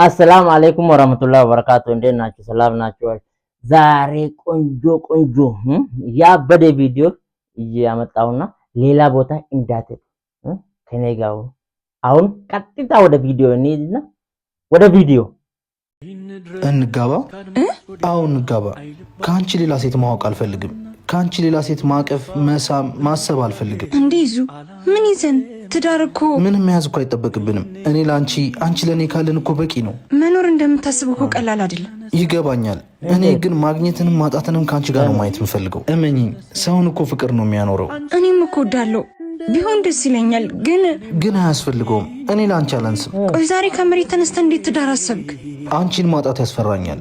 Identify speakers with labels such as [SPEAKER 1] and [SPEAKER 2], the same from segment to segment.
[SPEAKER 1] አሰላሙ አለይኩም ወራህመቱላሂ ወበረካቱ። እንዴት ናችሁ? ሰላም ናችሁ? ዛሬ ቆንጆ ቆንጆ ያበደ ቪዲዮ እያመጣውና ሌላ ቦታ እንዳትሄዱ ከኔ ጋር አሁን ቀጥታ ወደ ቪዲዮ እንሂድና ወደ ቪዲዮ።
[SPEAKER 2] እንጋባ። አዎ እንጋባ። ከአንቺ ሌላ ሴት ማወቅ አልፈልግም። ከአንቺ ሌላ ሴት ማቀፍ፣ መሳም፣ ማሰብ አልፈልግም።
[SPEAKER 3] እንዴ ይዙ፣ ምን ይዘን? ትዳር እኮ
[SPEAKER 2] ምንም መያዝ እኮ አይጠበቅብንም። እኔ ለአንቺ፣ አንቺ ለእኔ ካለን እኮ በቂ ነው።
[SPEAKER 3] መኖር እንደምታስበው እኮ ቀላል አይደለም።
[SPEAKER 2] ይገባኛል። እኔ ግን ማግኘትንም ማጣትንም ከአንቺ ጋር ነው ማየት የምፈልገው። እመኚኝ፣ ሰውን እኮ ፍቅር ነው የሚያኖረው።
[SPEAKER 3] እኔም እኮ እወዳለሁ፣ ቢሆን ደስ ይለኛል። ግን
[SPEAKER 2] ግን አያስፈልገውም። እኔ ለአንቺ አላንስም።
[SPEAKER 3] ቆይ ዛሬ ከመሬት ተነስተህ እንዴት ትዳር አሰብክ?
[SPEAKER 2] አንቺን ማጣት ያስፈራኛል።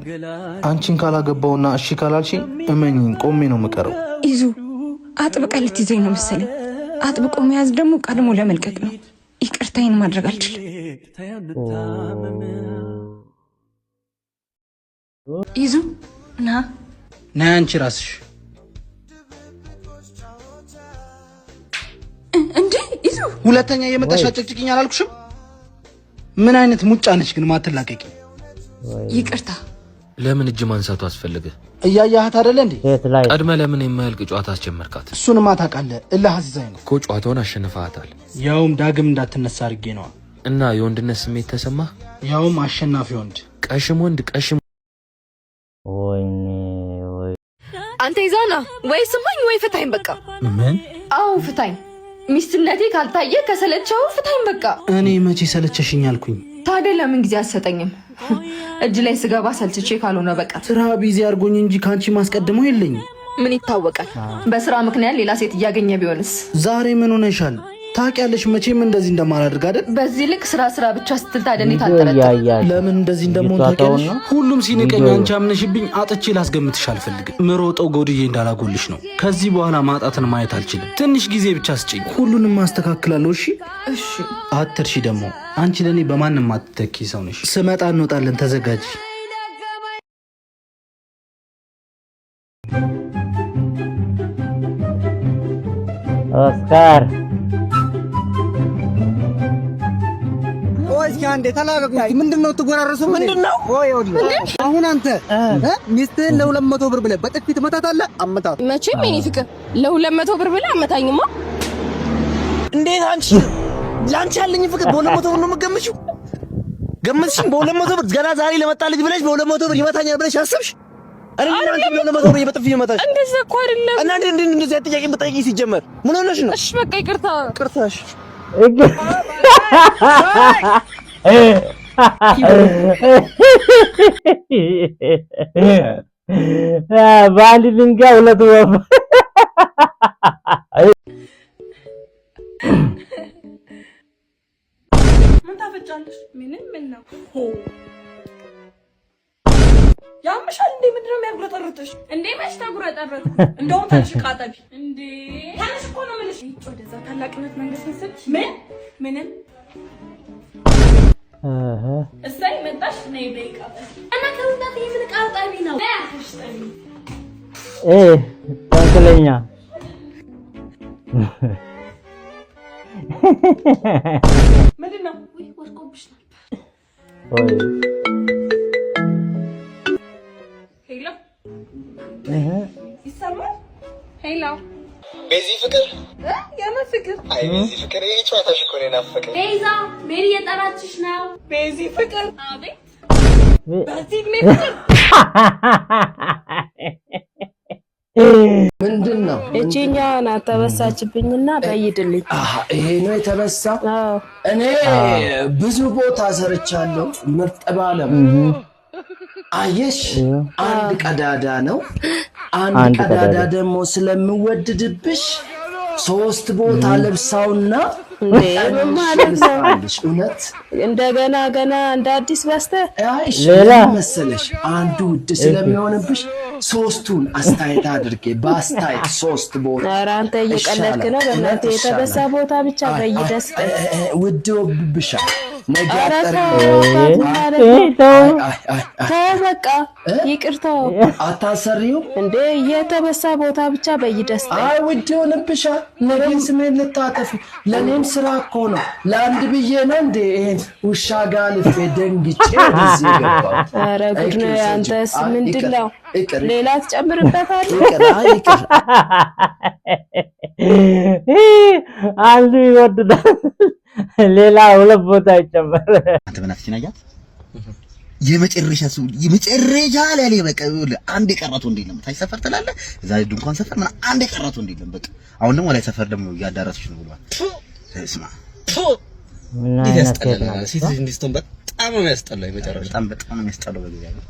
[SPEAKER 2] አንቺን ካላገባውና እሺ ካላልሽኝ እመኚኝ ቆሜ ነው የምቀረው።
[SPEAKER 3] ይዙ፣ አጥብቀህ ልትይዘኝ ነው መሰለኝ። አጥብቆ መያዝ ደግሞ ቀድሞ ለመልቀቅ ነው። ይቅርታዬን ማድረግ አልችልም። ይዙ ና።
[SPEAKER 2] ነይ አንቺ ራስሽ።
[SPEAKER 3] እንዴ ይዙ፣
[SPEAKER 2] ሁለተኛ እየመጣሽ አጨቅጭቅኝ አላልኩሽም? ምን አይነት ሙጫ ነች ግን ማትላቀቂ።
[SPEAKER 3] ይቅርታ።
[SPEAKER 4] ለምን እጅ ማንሳቱ አስፈለገ?
[SPEAKER 2] እያያሃት አይደለ እንዴ?
[SPEAKER 1] ሴት ላይ
[SPEAKER 4] ቀድመ ለምን የማያልቅ ጨዋታ አስጀመርካት?
[SPEAKER 2] እሱንማ ታውቃለህ። እልህ አስይዛኝ ነው
[SPEAKER 4] እኮ። ጨዋታውን አሸንፈሃታል።
[SPEAKER 2] ያውም ዳግም እንዳትነሳ አድርጌ ነዋ።
[SPEAKER 4] እና የወንድነት ስሜት ተሰማህ?
[SPEAKER 2] ያውም አሸናፊ ወንድ።
[SPEAKER 4] ቀሽም ወንድ ቀሽም።
[SPEAKER 1] ወይኔ ወይ!
[SPEAKER 5] አንተ ይዛና ወይ ስማኝ ወይ ፍታኝ በቃ።
[SPEAKER 2] ምን?
[SPEAKER 5] አዎ ፍታኝ። ሚስትነቴ ካልታየ ከሰለቸው ፍታኝ በቃ።
[SPEAKER 2] እኔ መቼ ሰለቸሽኝ አልኩኝ?
[SPEAKER 5] ታዲያ ለምን ጊዜ አትሰጠኝም? እጅ ላይ ስገባ ሰልችቼ ካልሆነ በቃ።
[SPEAKER 2] ስራ busy አድርጎኝ እንጂ ከአንቺ ማስቀድመው የለኝም።
[SPEAKER 5] ምን ይታወቃል? በስራ ምክንያት ሌላ ሴት እያገኘ ቢሆንስ?
[SPEAKER 2] ዛሬ ምን ሆነሻል? ታውቂያለሽ መቼም እንደዚህ እንደማላደርግ አይደል?
[SPEAKER 5] በዚህ ልክ ስራ ስራ ብቻ ስትል ታዲያ እንዴት
[SPEAKER 1] ቪዲዮ
[SPEAKER 5] አልጠረጥርም?
[SPEAKER 1] እያያችሁ
[SPEAKER 2] ለምን እንደዚህ እንደመሆን
[SPEAKER 1] ልጅቷ
[SPEAKER 2] ታውቂያለሽ?
[SPEAKER 1] ተውና
[SPEAKER 2] ሁሉም ሲንቀኝ
[SPEAKER 1] ቪዲዮ
[SPEAKER 2] አንቺ አምነሽብኝ አጥቼ ላስገምትሽ አልፈልግም። ምሮጠው ጎድዬ እንዳላጎልሽ ነው። ከዚህ በኋላ ማጣትን ማየት አልችልም። ትንሽ ጊዜ ብቻ ስጭኝ፣ ሁሉንም አስተካክላለሁ። እሺ?
[SPEAKER 5] እሺ።
[SPEAKER 2] አትርሺ ደግሞ አንቺ ለእኔ በማንም አትተኪ ሰው ነሽ። ስመጣ እንወጣለን፣ ተዘጋጂ።
[SPEAKER 1] ኦስካር።
[SPEAKER 6] ቆይ እስኪ አንዴ ተላቀቁ። እስኪ ምንድን ነው ትጎራረሱ? ምንድን ነው? ቆይ ይኸውልህ፣ አሁን አንተ ሚስትህን ለ200 ብር ብለህ በጥፊ ትመታታለህ? አመታት
[SPEAKER 5] መቼም የኔ ፍቅር ለ200 ብር ብለህ አመታኝማ።
[SPEAKER 6] እንዴት አንቺ ለአንቺ ያለኝ ፍቅር በ200 ብር ነው የምትገምቺው? ገምትሽኝ? በ200 ብር ገና ዛሬ ለመጣ ልጅ ብለሽ በ200 ብር ይመታኛል ብለሽ አሰብሽ? እኔ ግን አንቺ በ200 ብር በጥፊ ይመታሽ?
[SPEAKER 5] እንደዛ እኮ አይደለም።
[SPEAKER 6] እና እንዴ እንዴ እንደዚህ አይነት ጥያቄ ብትጠይቂኝ ሲጀመር ምን ሆነሽ ነው?
[SPEAKER 5] እሺ በቃ ይቅርታ።
[SPEAKER 6] ይቅርታሽ።
[SPEAKER 1] በአንድ ድንጋይ ሁለት ወፍ።
[SPEAKER 7] ምን ታፈጫለሽ? ምንም። ምን ነው ያምሻል እንዴ? ምንድን ነው የሚያጉረጠርጥሽ?
[SPEAKER 8] እንዴ መች ተጉረጠረጥ?
[SPEAKER 7] እንደውም ተነሽ ዕቃ አጠቢ።
[SPEAKER 8] እንዴ
[SPEAKER 7] ተነሽ እኮ ነው የምልሽ።
[SPEAKER 8] ይጭ ወደዛ ታላቅነት መንግስት መሰልሽ?
[SPEAKER 7] ምን?
[SPEAKER 8] ምንም። እሰይ መጣሽ። ነይ በይ ዕቃ አጠቢ።
[SPEAKER 7] እና ከመምጣት የምን ዕቃ አጣቢ ነው?
[SPEAKER 8] ነይ አርፈሽ ጠቢ።
[SPEAKER 1] እ ተንኮለኛ።
[SPEAKER 7] ምንድን ነው?
[SPEAKER 8] ውይ ወድቆብሽ ነበር።
[SPEAKER 1] ወይ!
[SPEAKER 8] Hello።
[SPEAKER 7] ይሰማል?
[SPEAKER 8] Hello።
[SPEAKER 6] ቤዚ ፍቅር።
[SPEAKER 7] የምን ፍቅር?
[SPEAKER 6] አይ ቤዚ ፍቅር፣ ይሄ ጨዋታሽ እኮ ነው የናፈቀኝ።
[SPEAKER 8] ቤዛ፣ ሜሪ እየጠራችሽ ነው።
[SPEAKER 7] ቤዚ ፍቅር።
[SPEAKER 8] አቤት።
[SPEAKER 7] በዚህ እድሜ ፍቅር?
[SPEAKER 9] ምንድን ነው?
[SPEAKER 10] እቺኛዋ ናት ተበሳችብኝና በይድልኝ።
[SPEAKER 9] ይሄ ነው የተበሳ። እኔ ብዙ ቦታ ሰርቻለሁ። ምርጥ ባለም አየሽ፣ አንድ ቀዳዳ ነው። አንድ
[SPEAKER 1] አንድ
[SPEAKER 9] ቀዳዳ
[SPEAKER 1] ቀዳዳ
[SPEAKER 9] ደግሞ ስለምወድድብሽ ሶስት ቦታ ልብሳውና
[SPEAKER 10] እንዴ ምን ማለት ነው?
[SPEAKER 9] ልስራልሽ። እውነት
[SPEAKER 10] እንደገና ገና እንደ አዲስ በስተ
[SPEAKER 9] አይሽ
[SPEAKER 1] ሌላ
[SPEAKER 9] ምን መሰለሽ፣ አንዱ ውድ ስለሚሆንብሽ ሶስቱን አስተያየት አድርጌ በአስተያየት ሶስት ቦታ
[SPEAKER 10] ኧረ አንተ እየቀለድክ ነው። በእናትህ የተበሳ ቦታ ብቻ በይደህ ስጠኝ።
[SPEAKER 9] ውድ ብሻ ነገ
[SPEAKER 10] ኧረ
[SPEAKER 9] አጠሪ
[SPEAKER 10] ተው አባት ማለት ነው።
[SPEAKER 1] ተው።
[SPEAKER 10] ተው በቃ ይቅርታው።
[SPEAKER 9] አታሰሪው
[SPEAKER 10] እንዴ የተበሳ ቦታ ብቻ በይደህ ስጠኝ።
[SPEAKER 9] አይ ውድ ይሆንብሻል። ነገ ስሜን ልታጠፊ ለእኔም ስራ እኮ ነው። ለአንድ ብዬ ነው እንዴ ይሄን ውሻ ጋር ልፌ ደንግጬ ወደዚህ የገባሁት?
[SPEAKER 10] ኧረ ጉድ ነው ያንተስ። ምንድን ነው
[SPEAKER 9] ይቅር
[SPEAKER 10] ሌላ ትጨምርበታለህ?
[SPEAKER 9] ይቅር፣ አይ ይቅር።
[SPEAKER 1] አንዱ ይወድዳል፣ ሌላ ሁለት ቦታ ይጨመር።
[SPEAKER 6] አንተ በእናትህ አያት የመጨረሻ ሰው የመጨረሻ ላይ በቃ ይኸውልህ፣ አንድ የቀራት ወንድ የለም። ታች ሰፈር ትላለህ፣ እዛ ድንኳን ሰፈር ምናምን አንድ የቀራት ወንድ የለም። በቃ አሁን ደግሞ ላይ ሰፈር ደግሞ እያዳረሰች ነው ብሏል። ስማ
[SPEAKER 1] ምን
[SPEAKER 11] እንዴት
[SPEAKER 1] አይነት ሴት
[SPEAKER 11] ያስጠላል!
[SPEAKER 1] ናት?
[SPEAKER 11] ሴት ልጅ እንዲህ ስትሆን በጣም ነው የሚያስጠላው። የመጨረሻ
[SPEAKER 6] በጣም በጣም ነው የሚያስጠላው። በእግዚአብሔር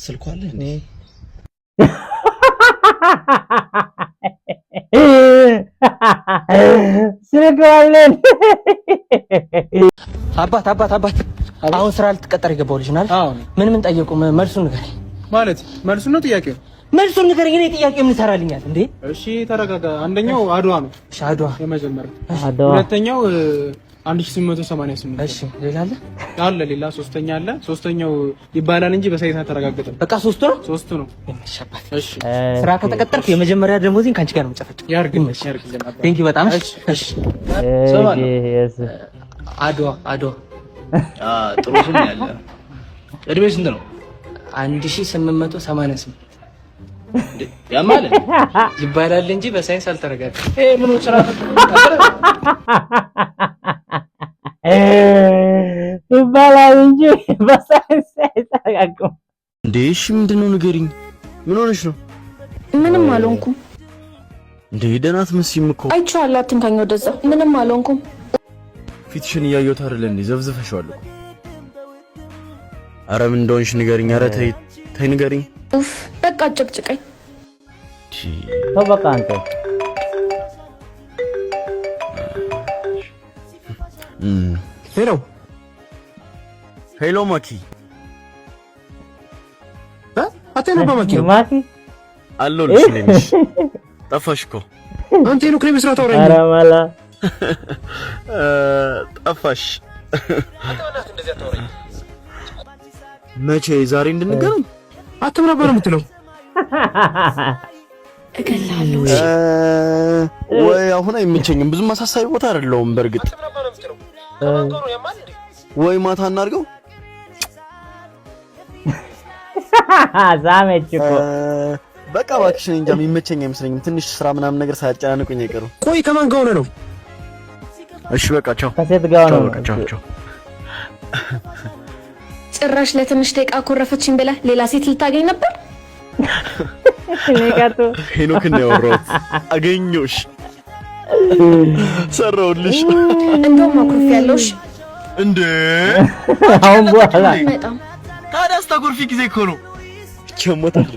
[SPEAKER 11] ስልኳ አለ እንዴ?
[SPEAKER 1] ስልክ አለን።
[SPEAKER 12] አባት አባት አባት፣ አሁን ስራ ልትቀጠር የገባው ልጅ ናል። ምን ምን ጠየቁ? መልሱን ንገረኝ።
[SPEAKER 13] ማለት መልሱን ነው ጥያቄው?
[SPEAKER 12] መልሱን ንገረኝ። እኔ ጥያቄ ምን ይሰራልኛል እንዴ?
[SPEAKER 13] እሺ ተረጋጋ። አንደኛው አድዋ ነው።
[SPEAKER 12] እሺ አድዋ
[SPEAKER 13] የመጀመሪያው።
[SPEAKER 1] አድዋ።
[SPEAKER 13] ሁለተኛው 1888።
[SPEAKER 12] እሺ ሌላ አለ?
[SPEAKER 13] አለ ሌላ ሶስተኛ አለ። ሶስተኛው ይባላል እንጂ በሳይንስ አልተረጋገጠም።
[SPEAKER 12] በቃ ሶስቱ ነው።
[SPEAKER 13] ሶስቱ ነው።
[SPEAKER 12] እሺ አባት፣
[SPEAKER 13] እሺ
[SPEAKER 12] ስራ ከተቀጠርክ የመጀመሪያ ደሞዜን ከአንቺ ጋር ነው የምጨፈጭፈው።
[SPEAKER 13] ያርግልህ ያርግልህ።
[SPEAKER 12] Thank you በጣም። እሺ እሺ። አድዋ አድዋ።
[SPEAKER 11] ጥሩ ስም ያለ። እድሜ ስንት ነው?
[SPEAKER 12] 1888
[SPEAKER 11] ያማል
[SPEAKER 12] ይባላል እንጂ በሳይንስ አልተረጋገጠም። ይሄ ምኑ ስራ
[SPEAKER 1] ይባላል እንጂ በሳይንስ አይተረጋግም።
[SPEAKER 11] እንዴ? እሺ ምንድነው ንገሪኝ። ምን ሆነሽ ነው?
[SPEAKER 3] ምንም አልሆንኩም።
[SPEAKER 11] እንዴ ደህና አትመስይም እኮ።
[SPEAKER 3] አይቼዋለሁ። አትንካኝ ወደዛ። ምንም አልሆንኩም።
[SPEAKER 11] ፊትሽን እያየሁት አይደለ እንዴ? ዘፍዝፈሽዋል እኮ። ኧረ ምን እንደሆንሽ ንገሪኝ። ኧረ ተይ ተይ ንገሪኝ።
[SPEAKER 3] ኡፍ በቃ አጨቅጭቀኝ።
[SPEAKER 1] ተው በቃ አንተ።
[SPEAKER 11] Hello hello፣ ማኪ
[SPEAKER 13] አቴና በማኪ ነው
[SPEAKER 1] ማኪ
[SPEAKER 11] አለሁልሽ። እንዴት ነሽ? ጠፋሽ እኮ።
[SPEAKER 13] አንተ ሄኖክ ነው መስራት አውራኝ።
[SPEAKER 1] ኧረ መላ
[SPEAKER 11] ጠፋሽ። መቼ? ዛሬ እንድንገናኝ
[SPEAKER 13] አትም ነበር የምትለው?
[SPEAKER 3] እገልሃለሁ።
[SPEAKER 11] ወይ አሁን አይመቸኝም። ብዙም አሳሳቢ ቦታ አይደለሁም። በእርግጥ ወይ ማታ እናድርገው።
[SPEAKER 1] ዛመች እኮ።
[SPEAKER 11] በቃ እባክሽ፣ እኔ እንጃ የሚመቸኝ አይመስለኝም። ትንሽ ስራ ምናምን ነገር ሳያጨናንቁኝ አይቀሩም።
[SPEAKER 13] ቆይ ከማን ጋር ሆነ ነው?
[SPEAKER 11] እሺ በቃ ቻው።
[SPEAKER 1] ከሴት ጋር
[SPEAKER 11] ቻው
[SPEAKER 1] ነው።
[SPEAKER 11] በቃ ቻው ቻው።
[SPEAKER 3] ጭራሽ ለትንሽ ደቂቃ ኮረፈችኝ ብለህ ሌላ ሴት ልታገኝ ነበር?
[SPEAKER 1] ንቀቱ።
[SPEAKER 11] ሄኖክን ነው ያወራሁት። አገኘሁሽ፣ ሰራሁልሽ።
[SPEAKER 3] እንደውም አኩርፌያለሁ። እሺ
[SPEAKER 11] እንዴ
[SPEAKER 1] አሁን በኋላ
[SPEAKER 3] በጣም
[SPEAKER 11] ታዲያ ስታኮርፊ ጊዜ እኮ ነው። ቸሞታል።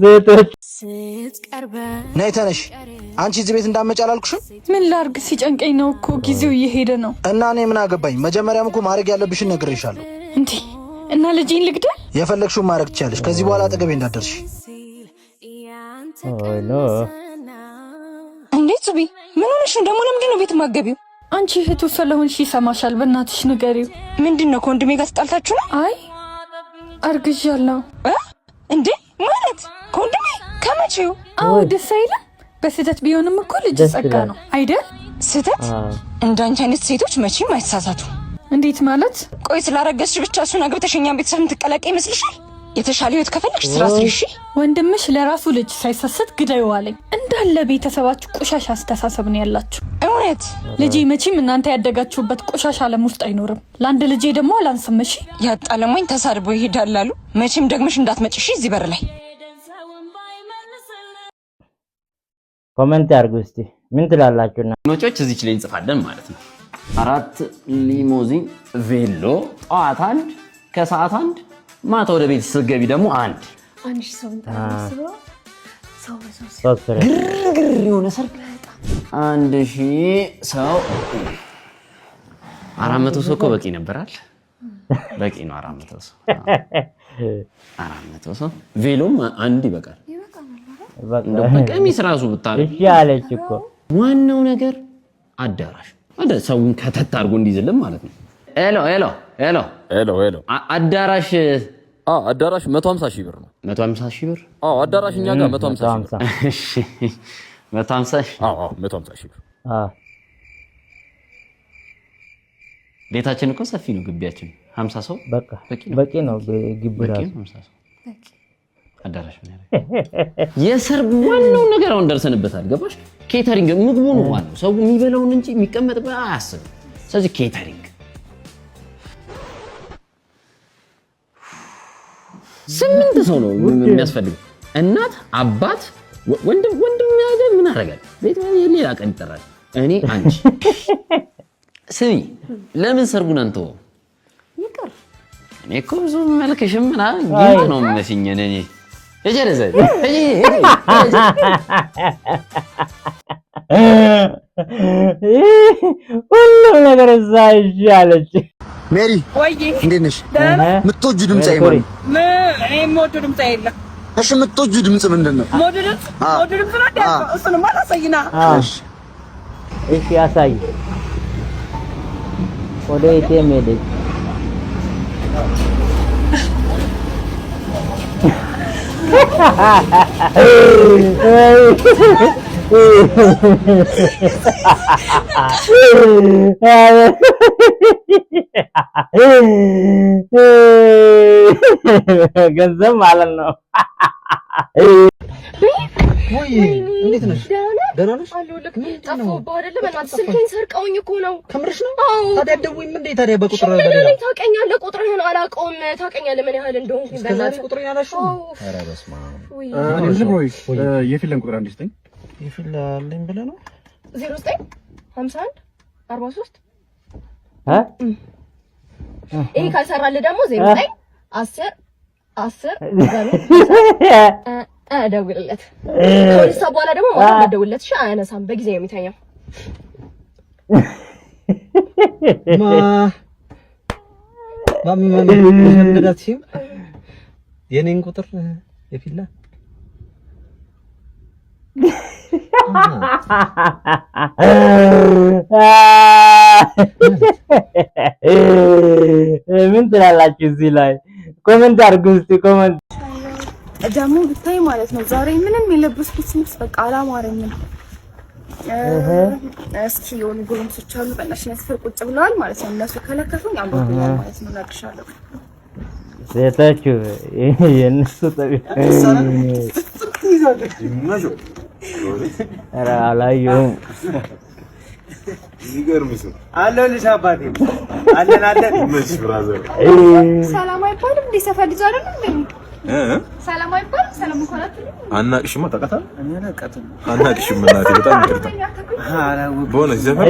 [SPEAKER 1] ሴቶች
[SPEAKER 2] ነይ ተነሽ። አንቺ እዚህ ቤት እንዳትመጪ አላልኩሽም?
[SPEAKER 7] ምን ላርግ? ሲጨንቀኝ ነው እኮ ጊዜው እየሄደ ነው።
[SPEAKER 2] እና እኔ ምን አገባኝ? መጀመሪያም እኮ ማድረግ ያለብሽን ነግሬሻለሁ።
[SPEAKER 7] እንዴ እና ልጄን ልግደል?
[SPEAKER 2] የፈለግሽውን ማድረግ ትችያለሽ። ከዚህ በኋላ አጠገቤ እንዳትደርሺ።
[SPEAKER 1] Oh no።
[SPEAKER 3] እንዴ ጹቢ፣ ምን ሆነሽ ነው ደግሞ? ለምንድን ነው ቤት የማትገቢው?
[SPEAKER 7] አንቺ እህቱ ስለሆንሽ ይሰማሻል። በእናትሽ ንገሪው።
[SPEAKER 3] ምንድን ነው ከወንድሜ ጋር ተጣልታችሁ ነው?
[SPEAKER 7] አይ አርግዣለሁ።
[SPEAKER 3] እንዴ ማለት ከወንድሜ ከመቼው?
[SPEAKER 7] አዎ ደስ አይልም? በስህተት ቢሆንም እኮ ልጅ
[SPEAKER 1] ደስ
[SPEAKER 7] ጸጋ
[SPEAKER 1] ይላል።
[SPEAKER 7] ነው አይደል?
[SPEAKER 3] ስህተት? እንዳንቺ አይነት ሴቶች መቼም አይሳሳቱ።
[SPEAKER 7] እንዴት ማለት?
[SPEAKER 3] ቆይ ስላረገዝሽ ብቻ እሱን አግብተሽ እኛን ቤተሰብ የምትቀላቀይ ይመስልሻል? የተሻለ ህይወት ከፈለግሽ ስራ ስሪ እሺ።
[SPEAKER 7] ወንድምሽ ለራሱ ልጅ ሳይሰስት ግዳዩ አለኝ። እንዳለ ቤተሰባችሁ ቆሻሻ አስተሳሰብ ነው ያላችሁ።
[SPEAKER 3] እውነት
[SPEAKER 7] ልጄ መቼም እናንተ ያደጋችሁበት ቆሻሻ ዓለም ውስጥ አይኖርም። ለአንድ ልጄ ደግሞ አላንስም። እሺ
[SPEAKER 3] ያጣ ለማኝ ተሳድቦ ይሄዳል አሉ። መቼም ደግመሽ እንዳትመጪ እሺ እዚህ በር ላይ።
[SPEAKER 1] Comment አድርጉ እስቲ ምን ትላላችሁ? እና
[SPEAKER 14] ወጪዎች እዚች ላይ እንጽፋለን ማለት ነው። አራት ሊሞዚን ቬሎ ጠዋት አንድ፣ ከሰዓት አንድ፣ ማታ ወደ ቤት ስትገቢ ደግሞ አንድ።
[SPEAKER 8] 1000 ሰው እንጠራ አስበው። ሰው በሰው
[SPEAKER 1] ሶስት ፍሬ
[SPEAKER 14] ግርግር የሆነ ሰርግ 1000 ሰው 400 ሰው እኮ በቂ ነበራል። በቂ ነው 400 ሰው። 400 ሰው ቬሎም አንድ ይበቃል። እንደው በቀሚስ ራሱ ብታረግ
[SPEAKER 1] እሺ አለች እኮ።
[SPEAKER 14] ዋናው ነገር አዳራሽ ሰውን ከተት አድርጎ እንዲይዝልን ማለት ነው። Hello hello hello
[SPEAKER 15] Hello hello።
[SPEAKER 14] አዳራሽ
[SPEAKER 15] አዳራሽ 150 ሺህ ብር ነው።
[SPEAKER 14] 150 ሺህ ብር?
[SPEAKER 15] አዎ አዳራሽ እኛ ጋር 150 ሺህ ብር።
[SPEAKER 14] እሺ 150 ሺህ?
[SPEAKER 15] አዎ አዎ 150 ሺህ ብር።
[SPEAKER 14] ቤታችን እኮ ሰፊ ነው ግቢያችን። 50 ሰው
[SPEAKER 1] በቃ በቂ ነው ግቢ
[SPEAKER 14] በቂ
[SPEAKER 1] ራሱ።
[SPEAKER 14] ነው 50 ሰው። አዳራሽ ምን ያደርጋል? የሰርግ ዋናውን ነገር አሁን ደርሰንበታል። ገባሽ? Catering ምግቡ ነው ዋናው። ሰው የሚበላውን እንጂ የሚቀመጥበት አያስብም። ስለዚህ catering 8 ሰው ነው የሚያስፈልገው። እናት፣ አባት፣ ወንድም ወንድም ያዘ ምን አደርጋለሁ? ቤት ሌላ ቀን ይጠራል። እኔ አንቺ ስሚ፣ ለምን ሰርጉን አንተወው?
[SPEAKER 8] ይቅር።
[SPEAKER 14] እኔ እኮ ብዙ መልክሽም ምናምን ጊንጥ ነው የምመስኝ እኔ። እጄ ለዘ እጄ
[SPEAKER 1] ሁሉም ነገር እዛ እሺ አለች።
[SPEAKER 6] ሜሪ እንዴት ነሽ? የምትወጂው ድምፃዊ ማን ነው?
[SPEAKER 16] እኔ የምወደው ድምፃዊ የለም።
[SPEAKER 6] እሺ የምትወጂው ድምፅ ምንድን ነው?
[SPEAKER 16] የምወደው ድምፅ የምወደው ድምፅ ነው እንዴ? እሱንማ ላሳይና።
[SPEAKER 1] እሺ እሺ አሳይ። ወደ ATM ሄደች። ገንዘብ ማለት ነው።
[SPEAKER 6] ወይ እንዴት ነሽ? ደህና ነሽ?
[SPEAKER 17] ጠፋሁብህ አይደለ? በእናትህ ስልኬን ሰርቀውኝ እኮ ነው።
[SPEAKER 6] ከምርሽ ነው?
[SPEAKER 17] አዎ።
[SPEAKER 6] ታዲያ አትደውይም እንዴ? ታዲያ በቁጥር
[SPEAKER 17] ሽምግልና
[SPEAKER 6] በሌላ
[SPEAKER 17] ነኝ፣ ታውቀኛለህ። ቁጥርህን አላውቀውም። ታውቀኛለህ ምን ያህል እንደሆንኩኝ።
[SPEAKER 6] እስከ ዛሬ
[SPEAKER 17] በእናትህ
[SPEAKER 6] ቁጥሬን አላልሽውም?
[SPEAKER 17] አዎ።
[SPEAKER 6] ኧረ በስመ አብ።
[SPEAKER 17] ውይ።
[SPEAKER 13] የፊለን ቁጥር አንድ ስጠኝ።
[SPEAKER 6] የፊላ አለኝ ብለህ ነው?
[SPEAKER 17] 09 51 43 ይሄ ካልሰራልህ ደግሞ 09 10 10 እደውልለት። ከ2 ሰዓት በኋላ ደግሞ ማታ እንዳትደውልለት እሺ። አያነሳም፣ በጊዜ ነው የሚተኛው።
[SPEAKER 6] ማ ማሚ ማሚ የኔን ቁጥር የፊላ
[SPEAKER 1] ምን ትላላችሁ እዚህ ላይ? Comment አድርጉ እስቲ comment።
[SPEAKER 18] ደግሞ ብታይ ማለት ነው ዛሬ ምንም የለበስኩት ልብስ በቃ አላማረኝም። እስኪ የሆኑ ጎረምሶች አሉ በእናትሽ ሰፈር ቁጭ ብለዋል ማለት ነው። እነሱ ከለከፉኝ አምሮብኛል ማለት ነው። እነግርሻለሁ።
[SPEAKER 1] ሴቶቹ የእነሱ ጠቢ ኧረ አላየሁም።
[SPEAKER 19] የሚገርም ሰው
[SPEAKER 13] አለሁልሽ አባቴ። አለን አለን።
[SPEAKER 19] ይመችሽ brother።
[SPEAKER 18] ሰላም አይባልም እንዴ? ሰፈር ልጅ አይደለም እንዴ? ሰላም አይባልም? ሰላም እንኳን አትልም?
[SPEAKER 19] አናቅሽማ፣ ታውቃታለህ? አናቅሽም። እናቴ በጣም ይቅርታ። በሆነ ዘፈን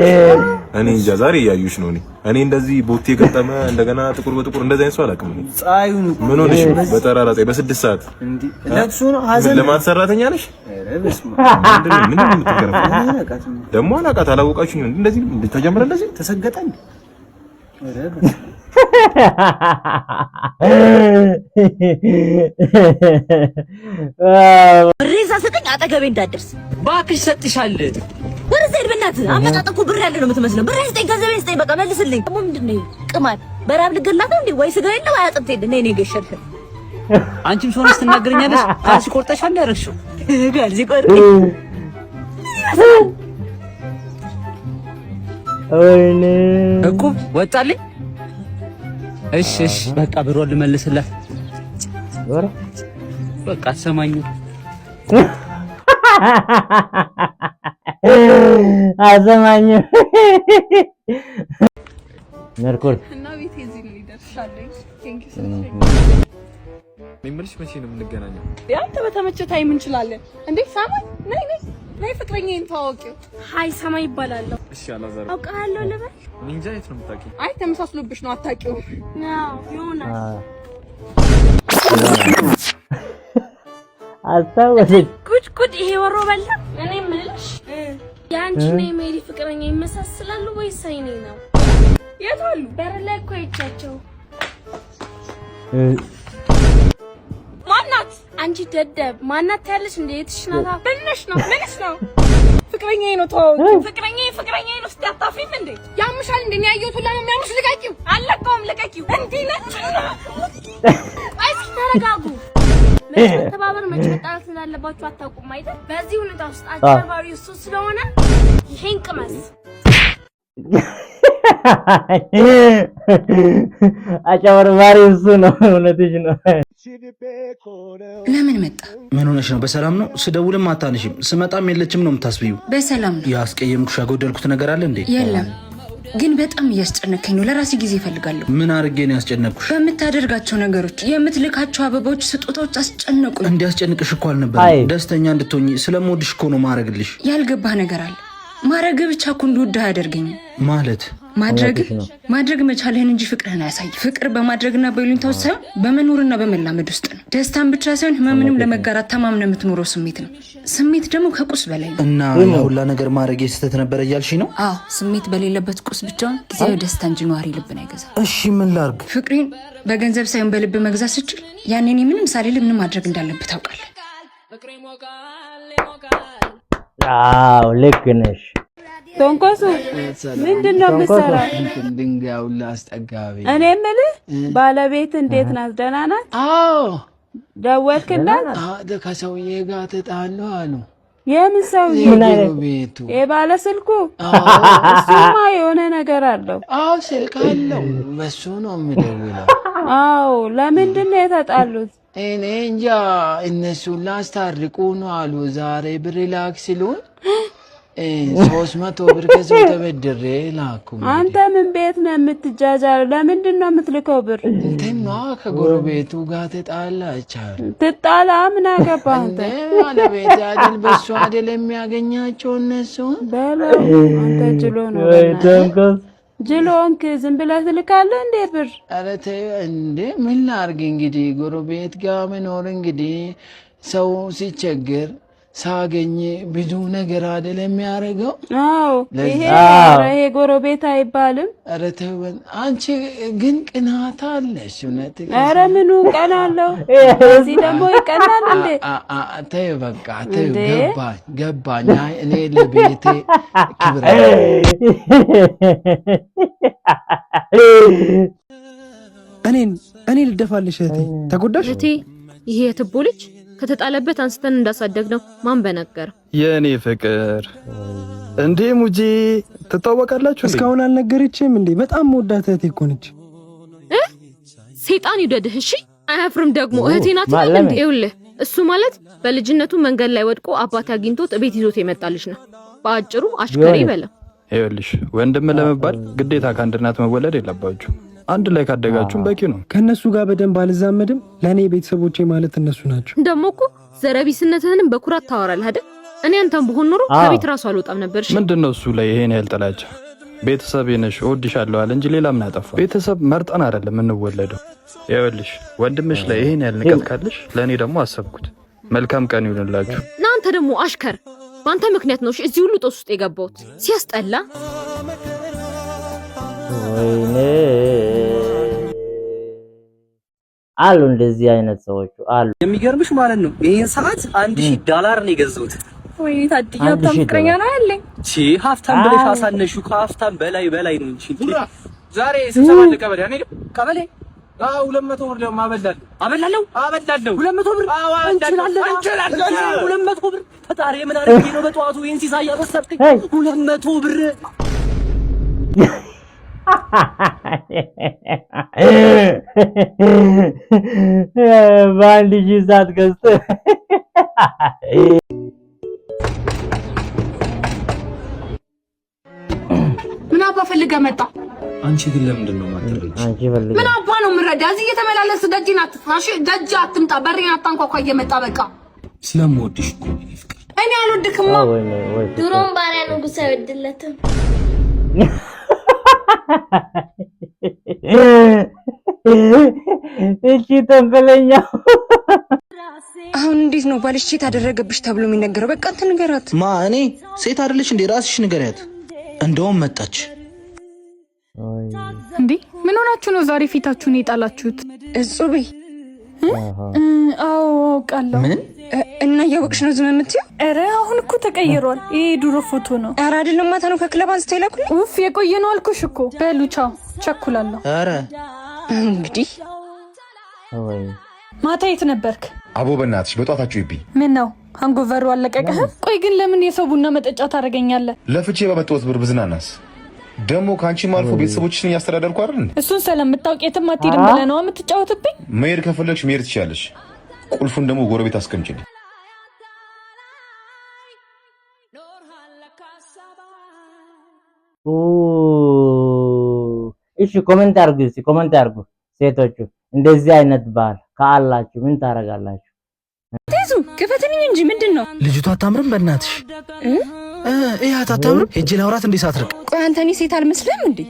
[SPEAKER 19] እኔ እንጃ ዛሬ እያዩሽ ነው። እኔ እንደዚህ ቦቴ የገጠመ እንደገና ጥቁር በጥቁር እንደዚህ አይነት ሰው አላውቅም። እኔ
[SPEAKER 13] ፀሐዩን
[SPEAKER 19] ምን ሆነሽ ነው? በጠራራ ፀሐይ በ6 ሰዓት
[SPEAKER 13] ለቅሶ ነው ሀዘን።
[SPEAKER 19] ልማት ሰራተኛ ነሽ? ምንድን ነው ምንድን ነው የምትገረፈው? ደግሞ አላውቃት አላወቃችሁኝም። እንደዚህ ተጀመረ እንደዚህ
[SPEAKER 13] ተሰገጠ እንዴ?
[SPEAKER 20] ብሬን ሳትሰጠኝ አጠገቤ እንዳትደርስ።
[SPEAKER 12] እባክሽ ሰጥሻል።
[SPEAKER 20] ወደዛ ሂድ በእናትህ። አመጣጥ እኮ ብር ያለ ነው የምትመስለው። ብሬን ስጠኝ፣ ገንዘቤን ስጠኝ፣ በቃ መልስልኝ። ደግሞ ምንድን ነው ይሄ ቅማል? በራብ ልገላት ነው እንዴ? ወይ ስጋ የለ ወይ አጥንት የለ። ነይ ነይ ገሸልህ።
[SPEAKER 12] አንቺም ሰው ነሽ ትናገረኛለሽ። ካልሲ ቆርጠሻል እንደ ያደረግሽው
[SPEAKER 20] ካልሲ ቆርጬ
[SPEAKER 1] ወይኔ
[SPEAKER 12] እቁብ ወጣልኝ። እሺ እሺ፣ በቃ ብሯን ልመልስላት። በቃ አትሰማኝም።
[SPEAKER 1] አልሰማኝም። ሜርኩሪ
[SPEAKER 8] እና ቤቴ እዚህ ነው ይደርሻለኝ። Thank you so much።
[SPEAKER 15] እኔ የምልሽ መቼ ነው የምንገናኘው?
[SPEAKER 8] አንተ በተመቸ time እንችላለን። እንዴ ሳማይ፣ ነይ ነይ ነይ፣ ፍቅረኛዬን ተዋወቂው። Hi ሳማይ ይባላለሁ።
[SPEAKER 15] እሺ አላዛር።
[SPEAKER 8] አውቃለሁ ልበል?
[SPEAKER 15] እኔ እንጃ የት ነው የምታውቂው?
[SPEAKER 8] አይ ተመሳስሎብሽ ነው አታውቂውም። አዎ ይሆናል።
[SPEAKER 1] አስታወሰች።
[SPEAKER 8] ጉድ ጉድ! ይሄ ወሮ በላ። እኔ የምልሽ የአንቺና የሜሪ ፍቅረኛ ይመሳሰላሉ ወይስ አይኔ ነው? የት አሉ? በር ላይ እኮ አይቻቸው። ማናት? አንቺ ደደብ ማናት ያለሽ እንዴ? የትሽ ናታ? ምንሽ ነው? ምንሽ ነው? ፍቅረኛዬ ነው፣ ተዋወቂ። ፍቅረኛዬ ፍቅረኛዬ ነው ስትይ አታፍሪም እንዴ? ያምሻል እንዴ? እኔ ያየሁት ሁላ ነው የሚያምሽ። ልቀቂው! አልለቀውም። ልቀቂው! እንዲህ ነች። ቆይ እስኪ ተረጋጉ። መች መተባበር መች መጣላት እንዳለባችሁ አታውቁም አይደል? በዚህ ሁኔታ ውስጥ አጭበርባሪው እሱ ስለሆነ ይሄን ቅመስ።
[SPEAKER 1] አጭበርባሪ እሱ ነው። እውነትሽ ነው።
[SPEAKER 3] ለምን መጣ?
[SPEAKER 2] ምን ሆነሽ ነው? በሰላም ነው? ስደውልም አታነሺም፣ ስመጣም የለችም ነው የምታስብዩ።
[SPEAKER 3] በሰላም ነው።
[SPEAKER 2] ያስቀየምኩሽ ያጎደልኩት ነገር አለ እንዴ?
[SPEAKER 3] የለም፣ ግን በጣም እያስጨነከኝ ነው። ለራሴ ጊዜ እፈልጋለሁ።
[SPEAKER 2] ምን አድርጌ ነው ያስጨነቅኩሽ?
[SPEAKER 3] በምታደርጋቸው ነገሮች፣ የምትልካቸው አበባዎች፣ ስጦታዎች አስጨነቁኝ።
[SPEAKER 2] እንዲያስጨንቅሽ እኮ አልነበረም። ደስተኛ እንድትሆኚ ስለምወድሽ እኮ ነው ማድረግልሽ።
[SPEAKER 3] ያልገባህ ነገር አለ። ማድረግ ብቻ እኮ እንድወድህ አያደርገኝም።
[SPEAKER 2] ማለት
[SPEAKER 3] ማድረግ ማድረግ መቻልህን እንጂ ፍቅርህን አያሳይ። ፍቅር በማድረግና በይሉኝታ ውስጥ ሳይሆን በመኖርና በመላመድ ውስጥ ነው። ደስታን ብቻ ሳይሆን ህመምንም ለመጋራት ተማምነህ የምትኖረው ስሜት ነው። ስሜት ደግሞ ከቁስ በላይ ነው።
[SPEAKER 2] እና ሁላ ነገር ማድረግ ስህተት ነበረ እያልሽ ነው?
[SPEAKER 3] አዎ፣ ስሜት በሌለበት ቁስ ብቻውን ጊዜያዊ ደስታ እንጂ ነዋሪ ልብን አይገዛም።
[SPEAKER 2] እሺ ምን ላርግ?
[SPEAKER 3] ፍቅሬን በገንዘብ ሳይሆን በልብ መግዛት ስችል ያኔ እኔ ምንም ሳልል ምን ማድረግ እንዳለብህ ታውቃለህ።
[SPEAKER 1] አዎ ልክ ነሽ።
[SPEAKER 10] ቶንኮሱ ምንድን ነው የምትሰራው?
[SPEAKER 9] ድንጋዩን ላስጠጋቢ።
[SPEAKER 10] እኔ የምልህ ባለቤት እንዴት ናት? ደህና ናት?
[SPEAKER 9] አዎ።
[SPEAKER 10] ደወልክላት?
[SPEAKER 9] ከሰውዬ ጋር ተጣሉ አሉ።
[SPEAKER 10] የምን ሰውዬ?
[SPEAKER 9] ቤቱ
[SPEAKER 10] የባለ ስልኩ? እሱማ የሆነ ነገር አለው።
[SPEAKER 9] አዎ ስልክ አለው። በሱ ነው የምደውለው።
[SPEAKER 10] አዎ። ለምንድን ነው የተጣሉት?
[SPEAKER 9] እኔ እንጃ። እነሱን ላስታርቁ ነው አሉ። ዛሬ ብር ላክ ሲሉን 300 ብር ከሰው ተበድሬ ላኩ።
[SPEAKER 10] አንተ ምን ቤት ነው የምትጃጃለው? ለምንድን ነው የምትልከው ብር?
[SPEAKER 9] እንትና ከጎረቤቱ ጋር ተጣላች አሉ።
[SPEAKER 10] ትጣላ፣ ምን አገባህ አንተ?
[SPEAKER 9] ባለቤት አይደል በሱ አይደል የሚያገኛቸው እነሱን።
[SPEAKER 10] በለው አንተ ጅሎ ነው ጅሎ ሆንክ። ዝም ብለህ ትልካለህ እንዴ ብር?
[SPEAKER 9] ኧረ ተይ እንዴ ምን ላድርግ እንግዲህ ጎረቤት ጋር መኖር እንግዲህ ሰው ሲቸግር ሳገኝ ብዙ ነገር አይደል የሚያደርገው።
[SPEAKER 10] አዎ ይሄ ይሄ ጎረቤት አይባልም።
[SPEAKER 9] ኧረ ተው አንቺ ግን ቅናት አለሽ እውነት።
[SPEAKER 10] ኧረ ምኑ ቀናለሁ? እዚህ ደግሞ ይቀናል እንዴ?
[SPEAKER 9] ተይው በቃ ተይው። ገባኝ ገባኝ። አይ እኔ ለቤቴ ክብር
[SPEAKER 13] እኔ ልደፋልሽ እህቴ። ተጎዳሽ
[SPEAKER 8] እህቴ? ይሄ የትቦ ልጅ ከተጣለበት አንስተን እንዳሳደግ ነው ማን በነገር?
[SPEAKER 15] የኔ ፍቅር እንዴ ሙጂ ትታወቃላችሁ?
[SPEAKER 13] እስካሁን አልነገረችም እንዴ? በጣም መወዳት እህቴ እኮ ነች።
[SPEAKER 8] ሴጣን ይውደድህ። እሺ አያፍርም ደግሞ እህቴ ናት ይላል እንዴ? ይኸውልህ እሱ ማለት በልጅነቱ መንገድ ላይ ወድቆ አባት አግኝቶት እቤት ይዞት የመጣ ልጅ ነው። በአጭሩ አሽከሬ በለው።
[SPEAKER 15] ይኸውልሽ ወንድም ለመባል ግዴታ ከአንድ እናት መወለድ የለባችሁ። አንድ ላይ ካደጋችሁም በቂ ነው።
[SPEAKER 13] ከእነሱ ጋር በደንብ አልዛመድም። ለእኔ ቤተሰቦቼ ማለት እነሱ ናቸው።
[SPEAKER 8] ደግሞ እኮ ዘረቢስነትህንም በኩራት ታወራለህ አይደል? እኔ አንተም ብሆን ኖሮ ከቤት ራሱ አልወጣም ነበር። እሺ
[SPEAKER 15] ምንድን ነው እሱ ላይ ይሄን ያህል ጥላቻ? ቤተሰብ ነሽ እወድሻለሁ አለ እንጂ ሌላ ምን አጠፋ? ቤተሰብ መርጠን አይደለም የምንወለደው። ይኸውልሽ ወንድምሽ ላይ ይሄን ያህል ንቀት ካለሽ ለእኔ ደግሞ አሰብኩት። መልካም ቀን ይሁንላችሁ።
[SPEAKER 8] እና አንተ ደግሞ አሽከር፣ በአንተ ምክንያት ነው እዚህ ሁሉ ጦስ ውስጥ የገባሁት። ሲያስጠላ።
[SPEAKER 1] ወይኔ አሉ እንደዚህ አይነት ሰዎች አሉ።
[SPEAKER 12] የሚገርምሽ ማለት ነው ይሄን ሰዓት $1000 ነው የገዛሁት።
[SPEAKER 18] ወይኔ ታድያ ሀብታም ፍቅረኛ ነው ያለኝ።
[SPEAKER 12] ቺ ሀብታም ብለሽ አሳነሽው። ከሀብታም በላይ በላይ ነው እንጂ ዛሬ ስብሰባ አለ ቀበሌ። አንሄድም ቀበሌ? አዎ 200 ብር ደግሞ አበላለሁ አበላለሁ አበላለሁ 200 ብር። አዎ እንችላለን እንችላለን። 200 ብር ፈጣሪ ምን አድርጌ ነው በጠዋቱ ይሄን ሲሳይ ያበሰብከኝ? 200 ብር
[SPEAKER 1] በ1000 ሰዓት ገዝተህ
[SPEAKER 8] ምን አባ ፈልገህ መጣ?
[SPEAKER 15] አንቺ ግን ለምንድን ነው የማትረጂኝ?
[SPEAKER 8] ምን አባ ነው የምረዳ? እዚህ እየተመላለስ ደጅን አትጥፋ፣ እሺ? ደጅ አትምጣ፣ በሬን አታንኳኳ እየመጣ በቃ።
[SPEAKER 15] ስለምወድሽ እኮ ነው የኔ ፍቅር።
[SPEAKER 8] እኔ አልወድክማ።
[SPEAKER 20] ድሮም ባሪያ ንጉሥ አይወድለትም።
[SPEAKER 1] እቺ ተንኮለኛው
[SPEAKER 3] አሁን እንዴት ነው ባልሽ cheat አደረገብሽ ተብሎ የሚነገረው? በቃ አንተ ንገራት።
[SPEAKER 2] ማ እኔ ሴት አይደለች እንዴ? ራስሽ ንገሪያት። እንደውም መጣች።
[SPEAKER 7] እንዴ ምን ሆናችሁ ነው ዛሬ ፊታችሁን የጣላችሁት?
[SPEAKER 3] እጹቤ።
[SPEAKER 7] አዎ አውቃለሁ።
[SPEAKER 2] ምን
[SPEAKER 3] እና እያወቅሽ ነው ዝም የምትይው?
[SPEAKER 7] ኧረ አሁን እኮ ተቀይሯል። ይሄ የድሮ ፎቶ ነው።
[SPEAKER 3] ኧረ አይደለም፣ ማታ ነው ከክለብ አንስተው የላኩልኝ።
[SPEAKER 7] ውፍ የቆየ ነው አልኩሽ እኮ። በሉ ቻው፣ ቸኩላለሁ።
[SPEAKER 2] ኧረ
[SPEAKER 3] እንግዲህ
[SPEAKER 7] ማታ የት ነበርክ?
[SPEAKER 19] አቦ በእናትሽ በጧታችሁ ይብኝ።
[SPEAKER 7] ምን ነው hangover ኡ አለቀቀህም? ቆይ ግን ለምን የሰው ቡና መጠጫ ታደርገኛለህ?
[SPEAKER 19] ለፍቼ በመጣሁት ብር ብዝናናስ? ደግሞ ከአንቺም አልፎ ቤተሰቦችሽን እያስተዳደርኩ አይደል እንዴ?
[SPEAKER 7] እሱን ስለምታውቅ የትም አትሄድም ብለህ ነዋ የምትጫወትብኝ።
[SPEAKER 19] መሄድ ከፈለግሽ መሄድ ትችያለሽ። ቁልፉን ደግሞ ጎረቤት አስቀምጪልኝ።
[SPEAKER 1] እሺ comment አድርጉ፣ እስኪ comment አድርጉ ሴቶቹ፣ እንደዚህ አይነት ባል ካላችሁ ምን ታደርጋላችሁ?
[SPEAKER 3] ትይዙ ክፈትልኝ እንጂ ምንድን ነው?
[SPEAKER 2] ልጅቷ አታምርም? በእናትሽ እያት አታምርም? ሄጄ ላውራት እንዴ ሳትርቅ።
[SPEAKER 3] ቆይ አንተ እኔ ሴት አልመስልህም እንዴ?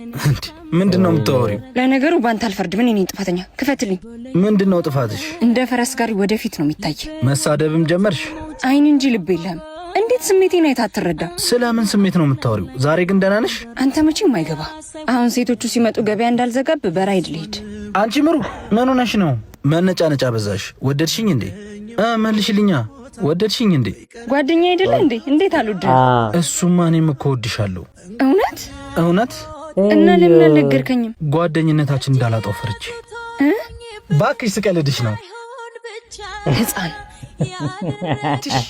[SPEAKER 2] ምንድን ነው የምታወሪው?
[SPEAKER 3] ለነገሩ በአንተ አልፈርድም። እኔ ነኝ ጥፋተኛ። ክፈትልኝ።
[SPEAKER 2] ምንድን ነው ጥፋትሽ?
[SPEAKER 3] እንደ ፈረስ ጋሪ ወደፊት ነው የሚታይ።
[SPEAKER 2] መሳደብም ጀመርሽ?
[SPEAKER 3] አይን እንጂ ልብ የለህም። እንዴት ስሜቴን አይተህ አትረዳም?
[SPEAKER 2] ስለምን ስሜት ነው የምታወሪው? ዛሬ ግን ደህና ነሽ?
[SPEAKER 3] አንተ መቼም አይገባ። አሁን ሴቶቹ ሲመጡ ገበያ እንዳልዘጋብ በ Ride ልሂድ።
[SPEAKER 2] አንቺ ምሩ ምን ሆነሽ ነው? መነጫነጫ በዛሽ። ወደድሽኝ እንዴ? መልሽልኛ። ወደድሽኝ እንዴ?
[SPEAKER 3] ጓደኛ አይደለ እንዴ? እንዴት አልወድህም?
[SPEAKER 2] እሱማ እኔም እኮ እወድሻለሁ።
[SPEAKER 3] እውነት
[SPEAKER 2] እውነት።
[SPEAKER 3] እና ለምን አልነገርከኝም?
[SPEAKER 2] ጓደኝነታችን እንዳላጣው ፈርቼ። እባክሽ ስቀልድሽ ነው።
[SPEAKER 3] ህፃን
[SPEAKER 2] ጭራሽ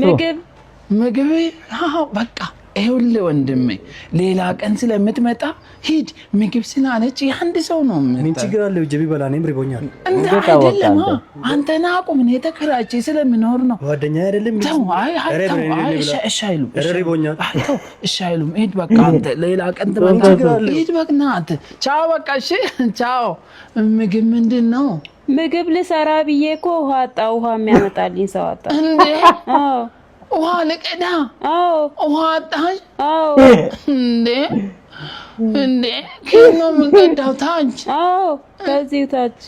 [SPEAKER 10] ምግብ
[SPEAKER 9] ምግብ በቃ ይኸውልህ ወንድሜ፣ ሌላ ቀን ስለምትመጣ ሂድ። ምግብ ስላለች የአንድ ሰው ነው።
[SPEAKER 13] ምን ችግር አለው? ጀቢ በላ፣ እኔም ርቦኛል።
[SPEAKER 9] እንደ አይደለም አንተና አቁም። እኔ ተከራይቼ ስለምኖር ነው።
[SPEAKER 13] ጓደኛ አይደለም።
[SPEAKER 9] ተው፣ አይ አይ፣ እሺ አይሉም።
[SPEAKER 13] ርቦኛል።
[SPEAKER 9] ተው፣ እሺ አይሉም። ሂድ በቃ አንተ ሌላ ቀን ትመጣለህ። ሂድ በቃ አንተ ቻው፣ በቃ እሺ፣ ቻው። ምግብ ምንድን ነው?
[SPEAKER 10] ምግብ ልሰራ ብዬ እኮ ውሃ አጣ። ውሃ የሚያመጣልኝ ሰው አጣ።
[SPEAKER 9] እንዴ?
[SPEAKER 10] አዎ
[SPEAKER 9] ውሃ ልቀዳ?
[SPEAKER 10] አዎ።
[SPEAKER 9] ውሃ አጣሽ?
[SPEAKER 10] አዎ።
[SPEAKER 9] እንዴ እንዴ፣ ከየት ነው የምንቀዳው? ታች?
[SPEAKER 10] አዎ፣ ከዚሁ ታች።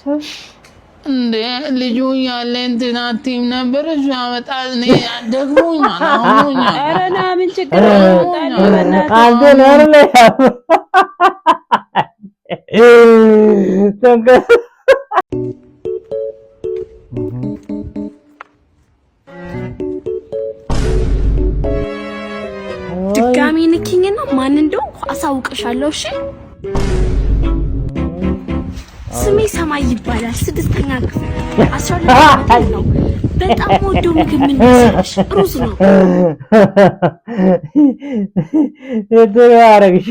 [SPEAKER 9] እንዴ ልጁ ያለ እንትን አትይም ነበር? እሱ ያመጣል። እኔ ደግሞኛል፣ አሞኛል።
[SPEAKER 10] ኧረ ና፣ ምን ችግር አለ? በእናትህ
[SPEAKER 8] ድጋሚ ንኪኝና ማን እንደሆንኩ አሳውቅሻለሁ። እሺ፣ ስሜ ሰማይ ይባላል። 6ኛ ክፍል 12 ዓመቴ ነው። በጣም ወደው ምግብ ምን መሰለሽ? ሩዝ ነው።
[SPEAKER 1] አረግሽ።